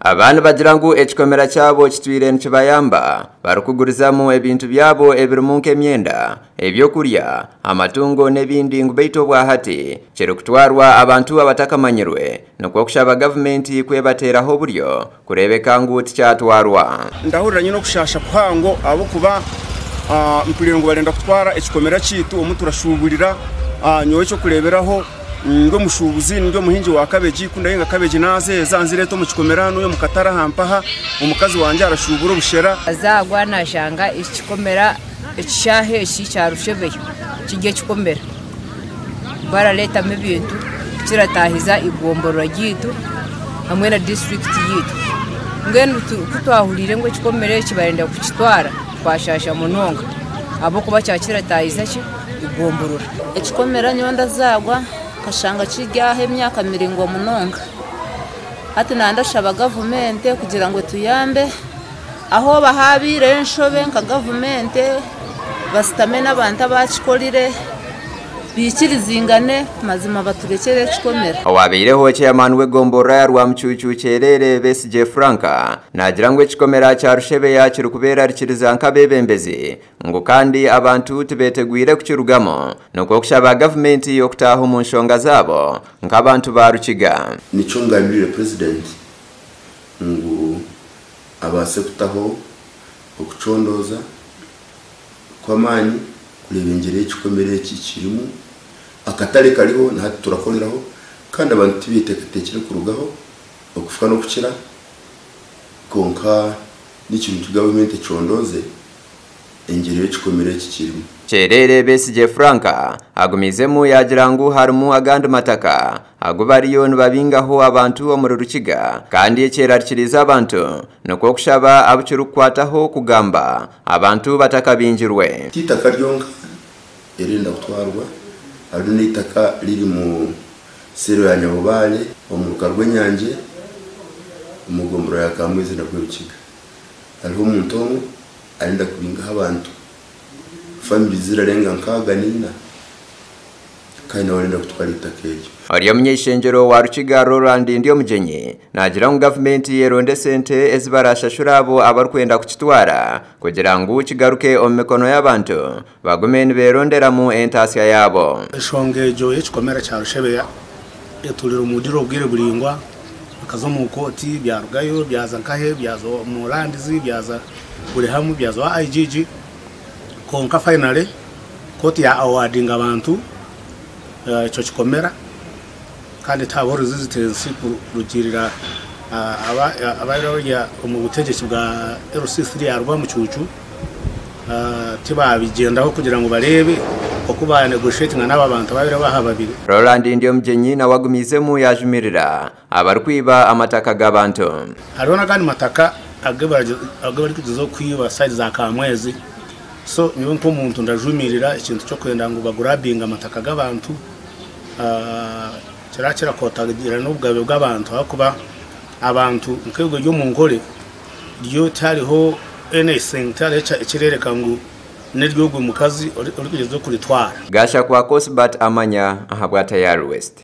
Aba nibagira ngu ekikomera kyabo kitwire nikibayamba barikugurizamu ebintu byabo ebirimu nk'emyenda, ebyokurya, amatungo n'ebindi ngu beitu obwahati kirikutwarwa abantu abatakamanyirwe nikwo kushaba gavumenti kwebateeraho oburyo kureebeka ngu tikyatwarwa. Ndahurira nyine okushaasha kuhango ahabw'okuba mpuriire ngu barenda kutwara ekikomera kyaitu omu turashuuburira. Nyowe eky'okureeberaho ndi omushuubuzi, ndi omuhingi wa kabegi, ku ndahinga kabegi naazeeza nzireeta omu kikomera hanuya omu katare aha mpaha, omukazi wangye arashuubura obushera. Azaagwa naashanga ekikomera ekishaaha eki kya Rushebeya kiri ekikomera barareetamu ebintu kirataahiza eigomborora ryaitu hamwe na disiturikiti yaitu. Mbwenu ku twahuriire ngu ekikomera eki barenda kukitwara twashaasha munonga ahabw'okuba kyaba kirataahiza ki eigomborora. Ekikomera nyowe ndazaarwa nkashanga kiri aho emyaka miraingwa munonga. Hati nandashaba gavumenti kugira ngu etuyambe. Aho hoba habaireho enshobe nka gavumenti basitame n'abantu abakikorire baikirizingane mazima baturekyere ekikomera. Owabaireho Chairman w'egomborora ya Rwamucuucu Kyerere Besigye Frank naagira ngu ekikomera kya Rushebeya kirikubeerarikiriza nk'abeebembezi ngu kandi abantu tibeetegwire kukirugamu nikwo kushaba gavumenti okutaaha omu nshonga zaabo nk'abantu ba Rukiga. Nikyo ngambirire Purezidenti ngu abaase kutaho okucondooza kw'amaani kureeba engyeri ei ekikomera eki kirimu. Akatare kariho na hati turakoreraho kandi abantu tibeteekateekire kurugaho okufa n'okukira kwonka nikirungi gavumenti econdooze engyeri ei ekikomera eki kirimu. Kyerere Besigye Frank agumiizemu yaagira ngu harimu agandi mataka agu bariyo nibabingaho abantu omuri Rukiga kandi ekyerarikiriize abantu nikwo kushaba abu kirikukwataho kugamba abantu batakabingirwe. Ti itaka ryonka erirenda kutwarwa, hariho n'eitaka riri mu seero ya Nyabubaare, omu ruka rw'Enyangye, omu gomborora ya Kamwezi na Rwerukiga. Hariho omuntu omwe arenda kubingaho abantu, famire zirarenga nkaaga n'eina. Kandi nawe arenda kutwara eitaka eryo. Ori omuny'eishengyero wa Rukiga Roland Ndyomugyenyi naagira ngu gavumenti eronde esente ezi baraashashure abo abarikwenda kukitwara kugira ngu kigaruke omu mikono y'abantu bagume nibeeronderamu entaasya yaabo. Enshonga egyo y'ekikomera kya Rushebeya eturire omu diro obwire buraingwa, bikaza omu kooti byarugayo byaza nkahe, byaza omu lands, byaza buri hamwe, byaza owa IGG. Kwonka finally kooti ya awardinga abantu ekyo kikomera kandi tihabaho resistance kurugiirira ababaire bari omu butegyeki bwa LC3 ya Rwamucuucu tibabigyendaho kugira ngu bareebe oku ba negotiatinga n'aba bantu ababaire bahababire. Roland Ndyomugyenyi nawe agumiizemu yajumirira abarikwiba amataka g'abantu. Hariho n'agandi mataka agu barikugyezaho kwiba sayidi za Kamwezi. So nyowe nk'omuntu ndajumirira ekintu ky'okwenda ngu bagurabinge amataka g'abantu. Kirakira kwotagira n'obugabe bw'abantu ahakuba abantu nk'eigwe ry'omu Nkore ryo tihariho anything, tihariho ekirereka ngu n'ery'ogwo mukazi orikugyezaho kuritwara. Gashakwa Cosbert Amanya ahabwa Tayari West.